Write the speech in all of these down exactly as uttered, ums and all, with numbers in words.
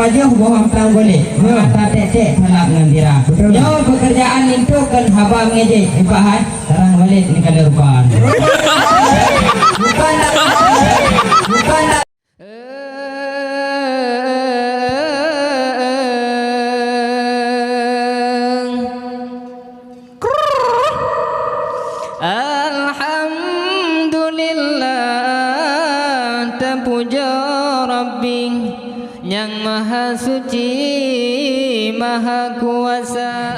Pajoh boh amplang golek, mata tek-tek talab ngon sira. Betul. Nyoe pekerjaan linto kon haba mengejek, nampak hai? Tarang balik ni kalau rupa. Bukan tak, bukan tak. Alhamdulillah, teupujoe Rabbi nyang Maha Suci, Maha Kuasa.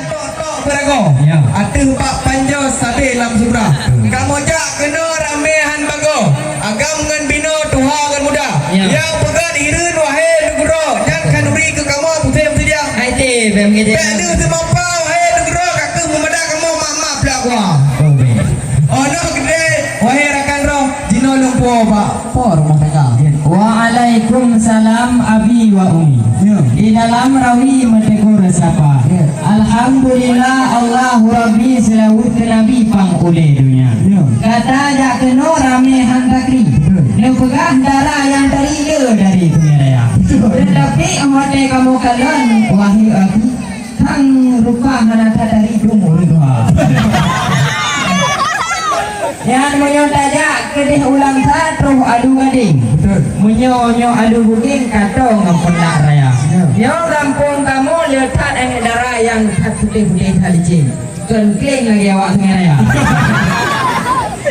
Tok-tok beuragoe. Ya. Ateueh bak panjoe sabe lam subra. Kamoe jak keunoe ramé han bagoe. Agam ngon binoe, tuha ngon muda. Ya. Nyang peugah hireuen wahé nanggroe, nyan khanuri keu kamoe pusém seudia. Hai té, bèk meugeudeh. Bèk deuh seumapa wahé nanggroe, ka keuh meumada kamoe mak-mak plak gua. Oh, bèk. Oh, noh keudeh, wahé rakan droe, jinoe lôn puwoe bak po rumoh tangga. Waalaikumsalam abi wa umi. Ya. Di dalam rawi meutegur sapa. Ya. Alhamdulillah, Allahu Rabbi, seulaweuet keu Nabi pang ulèe donya. Ya. Gata jak keunoe ramé han takri. Betul. Neupeugah dara nyang tari le dari Sungai Raya. Betul. Teutapi watèe kamoe kalon, wahé akhi, sang rupa hana tatari dum ureueng tuha. Nyan meunyoe tajak keudeh u Langsa troh Alu Gadeng. Betul. Meunyoe nyoe Alu Bugeng ka toe ngon Peunak Raya. Ya. Nyoe gampông kamoe le that aneuk dara nyang that putéh-putéh that licén. Kon kléng lagèe awak Sungai Raya.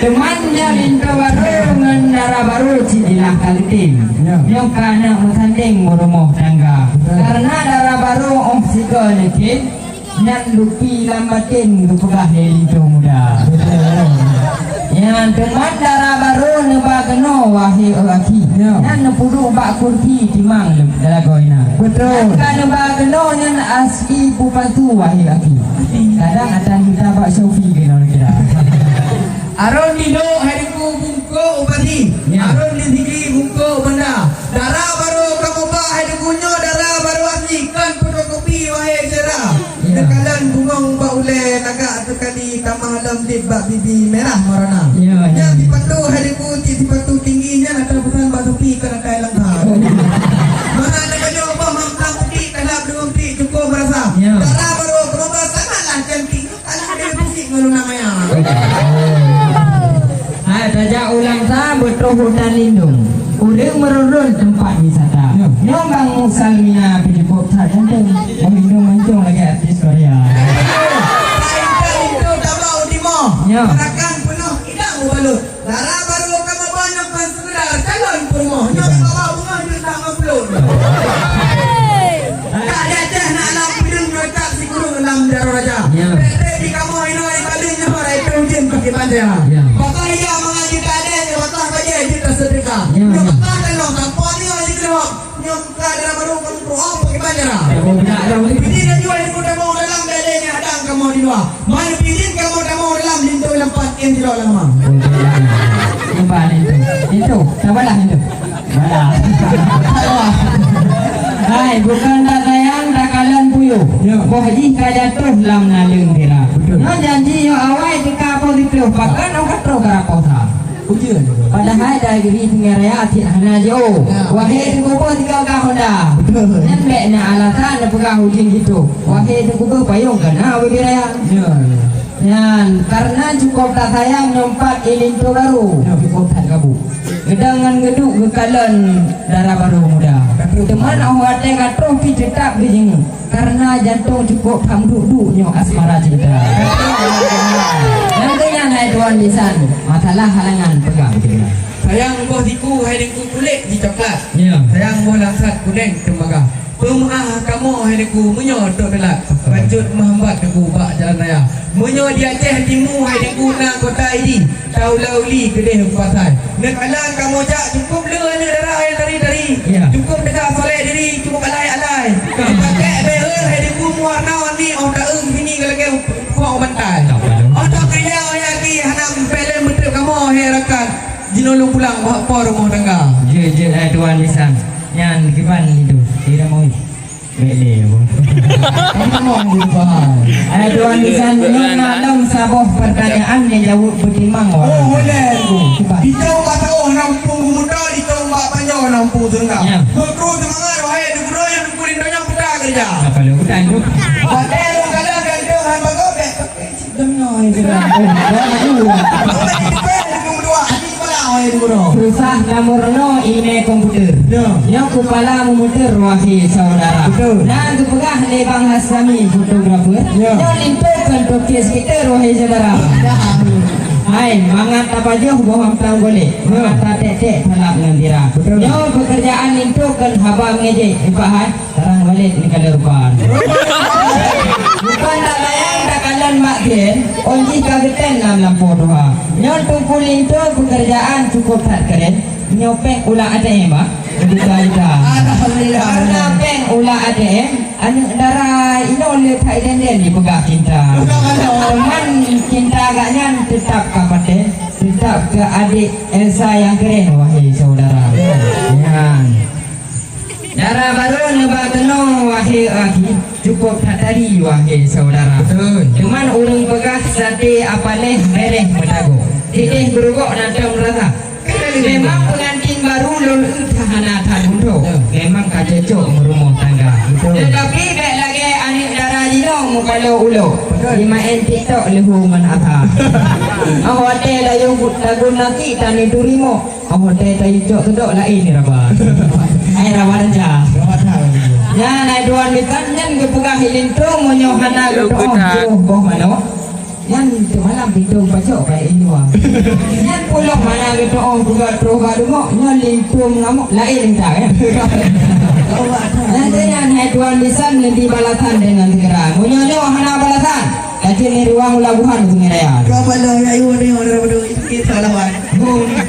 Teuma nyoe linto barô ngon dara barô cit jilah ka geutem. Ya. Nyoe ka na meusandeng beurumoh tangga. Betul. Karena dara barô 'oh sigoe neukém, nyan lupi lam batén geupeugah lé linto muda. Betul. Nyan teuma dara barô neuba keunoe, wahé akhi. Ya. Nyan neupeuduek bak kursi timang lagoe na. Betul. Nyan ka neuba keunoe nyan asli peue palsu, wahé akhi. Kadang atan mita bak Shopee keunoe kira. Arôn di Lhok hai Teungku bungkôk u Pasi. Ya. Arôn di Sigli bungkôk u Banda. Dara barô kamoe ba hai Teungku nyoe, dara barô asli, kon fotokopi, wahé syedara. Ya. Neukalon bungöng bak ulèe, lagak seukali tamah lom dit bak bibi mirah merona. Ya, ya. Nyan sipatu hai Teungku, cit sipatu tinggi nyan ata peusan bak Shopee, kon ata Langsa. Oh, ya. Mana ada banyak ubah mampang putih, kalap dengan putih cukup merasa. Ya. Dara barô kamoe ba sangatlah cantik. Alah, dia pusing ngon luna maya. Hai, tajak u Langsa beutroh hutan lindung. Ureueng meurôn-rôn teumpat wisata. Ya. Nyoe Bang Musalmina pih cukup that ganteng. Meurindong mancung lagèe artis Korea. Hai, itu tabau di moh. Ya. Rakan peunoh idang mubalut. Dara barô kamoe ba nyoe kon seukadar calon peurumoh. Nyoe ka ba bungoh jeuet na ngon peulut. Ka di Aceh na lam pideueng, nyoe that sikureueng lam jaroe raja. Ya. Bèk trép di kamoe inoe di Bali nyoe, rai teuh ujeuen pakai banja. Ya. Pakon iya mangat jeuet adèe, nyoe pakon bajèe jeuet taseudekah. Ya. Nyoe pakon tanoh sampoe nyoe jeuet keunoe. Nyoe ka dara barô kamoe peurumoh pakai banja. Ya, oh, beuna dong. Bidin laju hai Teungku tamong dalam, bèk lé nyang hadang kamoe di luwa. Man bidin kamoe tamong dalam, linto lam pat, éh, sidroe lam ma. Nampak linto. Linto, sabarlah linto. Sabarlah. Hai, bukon tak sayang, takalon puyôh. Ya. Boh jih ka jatoh lam naleueng sira. Betul. Nyoe janji nyoe awai teuka po siplôh, pakon ôh ka troh ka rapoh sa. Ujeuen. Padahai dari Sungai Raya cit hana jiôh. Ya. Wahé Teungku beuh tiga gah honda. Betul. Nyan bèk na alasan neupeugah ujeuen jitu. Wahé Teungku beuh payong ka na ubé raya. Ya, ya. Nyan, karena cukup that sayang nyoe pat i linto barô. Ya. Cukup that gabu. Geudong ngon geuduek geukalon dara barô muda. Betul. Teuma 'oh watèe ka troh pih teutap geujeungeuk. Karena jantong cukup that meuduek-duek nyoe asmara cinta. Nyang keu nyan hai tuan bisan, masalah halangan peugah beutôi. Sayang boh siku hai Teungku kulét jicoklat. Ya. Sayang boh langsat kunèng teumaga. Peumeu'ah kamoe hai Teungku meunyoe trok teulat. Bacut meuhambat Teungku bak jalan raya. Meunyoe di Aceh Timu hai Teungku na kota Idi. Taula-uli keudeh u pasai. Neukalon kamoe jak cukup le aneuk dara nyang tari-tari. Ya. Cukup teuka solek diri, cukup alai-alai. Ka. Dipakai behel hai Teungku meuwarna-warni, 'oh taeu sini ka lagèe pok bantai. Ka, ka. 'Oh tok kaya hai aki hana pelem beutôi kamoe hai rakan. Jinoe lôn pulang bak po rumoh tangga. Jeuet, jeuet hai tuan bisan. Nyan kiban itu. Tidak mau. Bèk lé, boh. Tadi ngomong di depan. Eh, tuan bisan, nyoe na lom saboh pertanyaan nyang jaweueb beutimang, wah. Oh, boleh. Cuba. Di Tong Bak Saoh na umpung geumoto, di Tong Bak Panjoe na umpung seureuga. Ya. Beukru seumangat, wahai Apa lu? Bukan tu. Hotel lu kalau gantung hamba kau, bek pakai cik dong nyoe je lah. Oh, baru. Kau balik tu, bek, dua, dua. Ani malah, oh, ya, dua. Susah tameurunoe ilmu komputer. Ya. Nyoe kupala meumuter, wahai saudara. Betul. Na geupeugah lé Bang Haslami, fotografer. Ya. Nyoe linto kon tokes kita, wahai saudara. Ya. Hai, mangat tapajoh boh amplang golek. Ya. Mangat tatek-tek talab ngon tira. Betul. Nyoe pekerjaan linto kon haba mengejek, Pak, hai. Tarang balek ni kalau rupa. Bukan tak layang, tak kalon mak gen, on jih ka geten lam lampôh tuha. Nyoe Teungku Linto pekerjaan cukup that keren. Nyoe péng ulah A T M, bah. Juta-juta. Alhamdulillah. Karena péng ulah A T M, aneuk dara inoe le that denden dipeugah cinta. Teman cinta gak nyan tetap ka paten, tetap ke adik Elsa yang keren, wahai saudara. Ya. Dara barô neuba keunoe, wahé akhi, cukup that tadi, wahé saudara. Betul. Cuman ureuëng peugah saté apaleh bereh meutagoe. Sideh beurugok na tom rasa. Memang pengantin baru lôn eu that hana that gunto. Betul. Memang ka cocok meurumoh tangga. Betul. Tetapi bèk lagèe aneuk dara jinoe mukalo ulo. Betul. Dimaén TikTok leuhu ngon ata. Ah, watèe layông lagun nasi tanyoe turi mok. Oh, watèe tayue cok keudok laén ni raba. Ai raba raja. Nyan ai tuan bisan nyan geupeugah i linto meunyoe hana geutu'oh troh boh manok. Nyan teumalam pintoe pacok bak i luwa. Nyan puloh hana geutu'oh peugah troh bak dumok, nyan linto meungamok laén entar, ya. Nyan teuh nyan hai tuan bisan neubi balasan deungon segera. Meunyoe nyoe hana balasan, Kacil ni ruang ulah buhan Sungai Raya. Kau bala rayu ni orang bodoh itu kita lawan.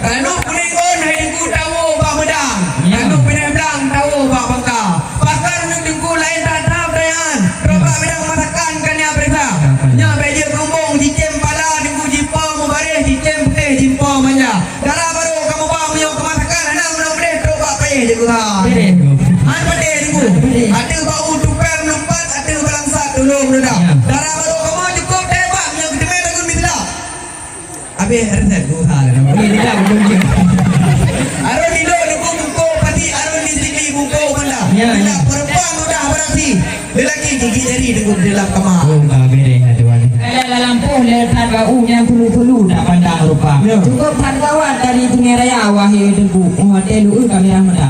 Ranub kuning on hai Teungku tawo bak meudang. Ya. Ranub pinai blang tawo bak bangka. Pakar ngon Teungku laén that-that perayaan. Robak bidang masakan kan ya periksa. Nya bèk jeuet keumbong jicém pala Teungku jipo mubareh jicém putéh jimpo manja. Dara barô kamoe ba meunyoe keumasakan hana meunoe meudeh trok bak payéh jeuet keuha. Beudeh. Han padé Teungku. Beudeh. Ateueh bak u tupèe meulumpat, ateueh balangsat tulông meudeudah. Ya. Dara barô kamoe cukôp that hebat meunyoe geuteumé lagun bisla. Abéh resep geuha lé nama. Boleh tidak betul je. Arôn di lok Teungku bungkôk pati, arôn di siki bungkôk banda. Ya, ya. Bila perempuan mudah beraksi. Lelaki gigit jari Teungku di dalam kamar. Oh, ah, beres lah, tuan. Kalau dalam poh le that bak u nyang tulu-tulu tak pandang rupa. Ya. Cukup that gawat dari Sungai Raya, wahai Teungku. Oh, hotel lu, eh, kamera mata.